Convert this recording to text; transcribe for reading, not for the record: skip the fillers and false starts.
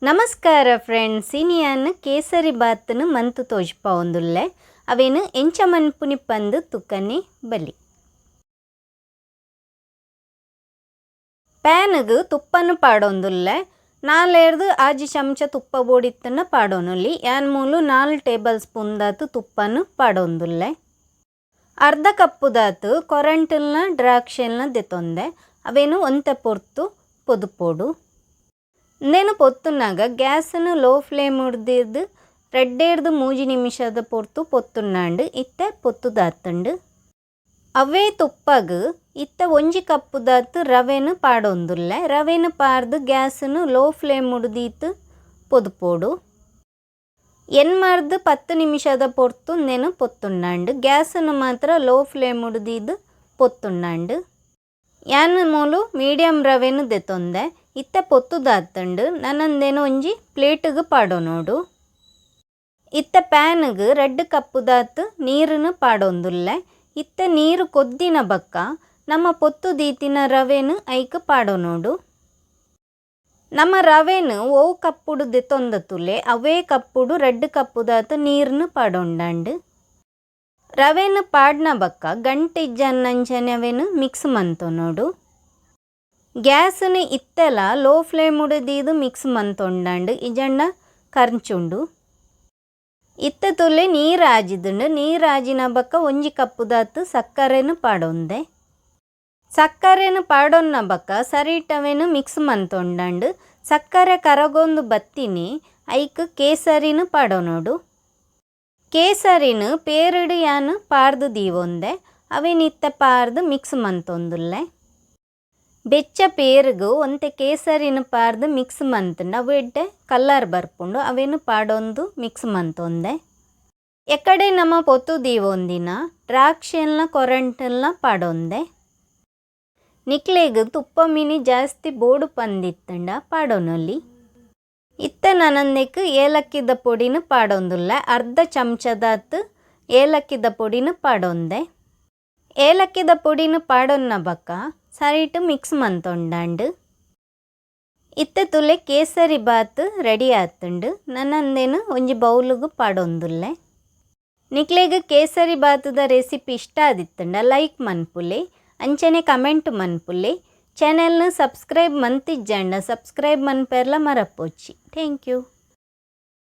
ನಮಸ್ಕಾರ ಫ್ರೆಂಡ್ಸ್, ಇನಿಯಾನ್ ಕೇಸರಿ ಬಾತ್ನು ಮಂತು ತೋಜ್ಪಾವೊಂದುಲ್ಲೆ. ಅವೇನು ಎಂಚ ಮನ್ಪುನಿ ಪಂದು ತುಕ್ಕನೆ ಬಲಿ. ಪ್ಯಾನ್ಗ್ ತುಪ್ಪನು ಪಾಡೊಂದುಲ್ಲೆ. ನಾಲೇರ್ದು ಆಜಿ ಚಮಚ ತುಪ್ಪ ಬೋಡಿತ್ತನ್ನ ಪಾಡೊನುಲಿ. ಯಾನ್ ಮೂಲು 4 ಟೇಬಲ್ ಸ್ಪೂನ್ ದಾತು ತುಪ್ಪನು ಪಾಡೊಂದುಲ್ಲೆ. ಅರ್ಧ ಕಪ್ಪು ದಾತು ಕೊರಂಟಲ್ನ ದ್ರಾಕ್ಷಿಲ್ನ ದೆತೊಂದೆ. ಅವೇನು ಒಂತೆ ಪೊರ್ತು ಪೊದುಪೋಡು. ಇಂದೇನು ಪೊತ್ತುನಾಗ ಗ್ಯಾಸನ್ನು ಲೋ ಫ್ಲೇಮ್ ಉಡ್ದಿದ್ದು 2 3 ನಿಮಿಷದ ಪೊರ್ತು ಪೊತ್ತುನಾಂಡು ಇತ್ತೆ ಪೊತ್ತುದಾತುಂಡು. ಅವೇ ತುಪ್ಪಗು ಇತ್ತೆ 1 ಕಪ್ಪು ದಾತು ರವೆನು ಪಾಡೊಂದುಲ್ಲೆ. ರವೆನು ಪಾರ್ದು ಗ್ಯಾಸನ್ನು ಲೋ ಫ್ಲೇಮ್ ಉಡ್ದೀತು ಪೊದುಪೋಡು. ಎನ್ಮರ್ದು 10 ನಿಮಿಷದ ಪೊರ್ತು ಇಂದೇನು ಪೊತ್ತುನಾಂಡು. ಗ್ಯಾಸನ್ನು ಮಾತ್ರ ಲೋ ಫ್ಲೇಮ್ ಉಡ್ದೀದು ಪೊತ್ತುನಾಂಡು. ಯಾನ್ ಮೂಲು ಮೀಡಿಯಂ ರವೆನು ದೆತೊಂದೆ. ಇತ್ತೆ ಪೊತ್ತುದಾತುಂಡು. ನನ್ನಂದೇನು ಒಂಜಿ ಪ್ಲೇಟಿಗೆ ಪಾಡೊನೋಡು. ಇತ್ತೆ ಪ್ಯಾನ್ಗೆ 2 ಕಪ್ಪು ದಾತು ನೀರನ್ನು ಪಾಡೊಂದುಲ್ಲೆ. ಇತ್ತೆ ನೀರು ಕೊದ್ದಿನ ಬಕ್ಕ ನಮ್ಮ ಪೊತ್ತು ದೀತಿನ ರವೆನು ಐಕ್ ಪಾಡೊನೋಡು. ನಮ್ಮ ರವೆನು ಓವು ಕಪ್ಪುಡು ದೆತೊಂದ ತುಲೆ ಅವೇ ಕಪ್ಪುಡು 2 ಕಪ್ಪು ದಾತು ನೀರನ್ನು ಪಾಡೊಂಡಾಂಡು. ರವೆನು ಪಾಡ್ನ ಬಕ್ಕ ಗಂಟೆ ಇಜ್ಜನ್ನಂಚನೆ ಅವೇನು ಮಿಕ್ಸ್ ಮಂತೊನೋಡು. ಗ್ಯಾಸನ್ನು ಇತ್ತೆಲ ಲೋ ಫ್ಲೇಮ್ ಉಡದೀದು ಮಿಕ್ಸ್ ಮಂತೊಂಡಾಂಡು ಇಜಂಡ ಕರ್ಚುಂಡು. ಇತ್ತೆ ತುಲೆ ನೀರು ಆಜಿದುಂಡು. ನೀರು ಆಜಿನ ಬಕ್ಕ 1 ಕಪ್ಪು ದಾತು ಸಕ್ಕರೆನು ಪಾಡೊಂದೆ. ಸಕ್ಕರೆನು ಪಾಡೊನ್ನ ಬಕ್ಕ ಸರಿಟವೇನು ಮಿಕ್ಸ್ ಮಂತೊಂಡಾಂಡು. ಸಕ್ಕರೆ ಕರಗೊಂದು ಬತ್ತಿನಿ ಐಕ್ ಕೇಸರಿನು ಪಾಡೊನೋಡು. ಕೇಸರಿನು ಪೇರುಡು ಯಾನು ಪಾರ್ದು ದೀವೊಂದೆ. ಅವೇನು ಇತ್ತೆ ಪಾರ್ದು ಮಿಕ್ಸ್ ಮಂತೊಂದುಲ್ಲೆ. ಬೆಚ್ಚ ಪೇರುಗು ಒಂತೆ ಕೇಸರಿನ ಪಾರ್ದು ಮಿಕ್ಸ್ ಮಂತುಂಡು. ಅವು ಎಡ್ಡೆ ಕಲ್ಲರ್ ಬರ್ಪುಂಡು. ಅವೇನು ಪಾಡೊಂದು ಮಿಕ್ಸ್ ಮಂತೊಂದೆ. ಎಕಡೆ ನಮ್ಮ ಪೊತ್ತು ದೀವೊಂದಿನ ದ್ರಾಕ್ಷಿಲ್ನ ಕೊರಂಟಲ್ನ ಪಾಡೊಂದೆ. ನಿಕ್ಲೆಗ್ ತುಪ್ಪ ಮಿನಿ ಜಾಸ್ತಿ ಬೋಡು ಪಂದಿತ್ತಂಡ ಪಾಡೊನೊಲಿ. ಇತ್ತೆ ನನಂದೆಕ್ ಏಲಕ್ಕಿದ ಪೊಡಿನ ಪಾಡೊಂದುಲ್ಲೆ. ಅರ್ಧ ಚಮಚದಾತ್ ಏಲಕ್ಕಿದ ಪೊಡಿನ ಪಾಡೊಂದೆ. ಏಲಕ್ಕಿದ ಪೊಡಿನ ಪಾಡೊನ್ನ ಬಕ್ಕ ಸರಿಟು ಮಿಕ್ಸ್ ಮಂತೊಂಡಾಂಡು. ಇತ್ತೆ ತುಲೆ ಕೇಸರಿ ಬಾತ್ ರೆಡಿ ಆತುಂಡು. ನನ್ನಂದೇನು ಒಂಜಿ ಬೌಲುಗು ಪಾಡೊಂದುಲ್ಲೆ. ನಿಕ್ಲೆಗ್ ಕೇಸರಿ ಬಾತುದ ರೆಸಿಪಿ ಇಷ್ಟ ಆದಿತ್ತುಂಡ ಲೈಕ್ ಮನ್ಪುಲೆ, ಅಂಚನೆ ಕಮೆಂಟ್ ಮನ್ಪುಲೆ. ಚಾನೆಲ್ನ ಸಬ್ಸ್ಕ್ರೈಬ್ ಮಂತಿಜ್ಜಂಡ ಸಬ್ಸ್ಕ್ರೈಬ್ ಮನ್ಪೆರ್ಲ ಮರಪೋಚಿ. Thank you.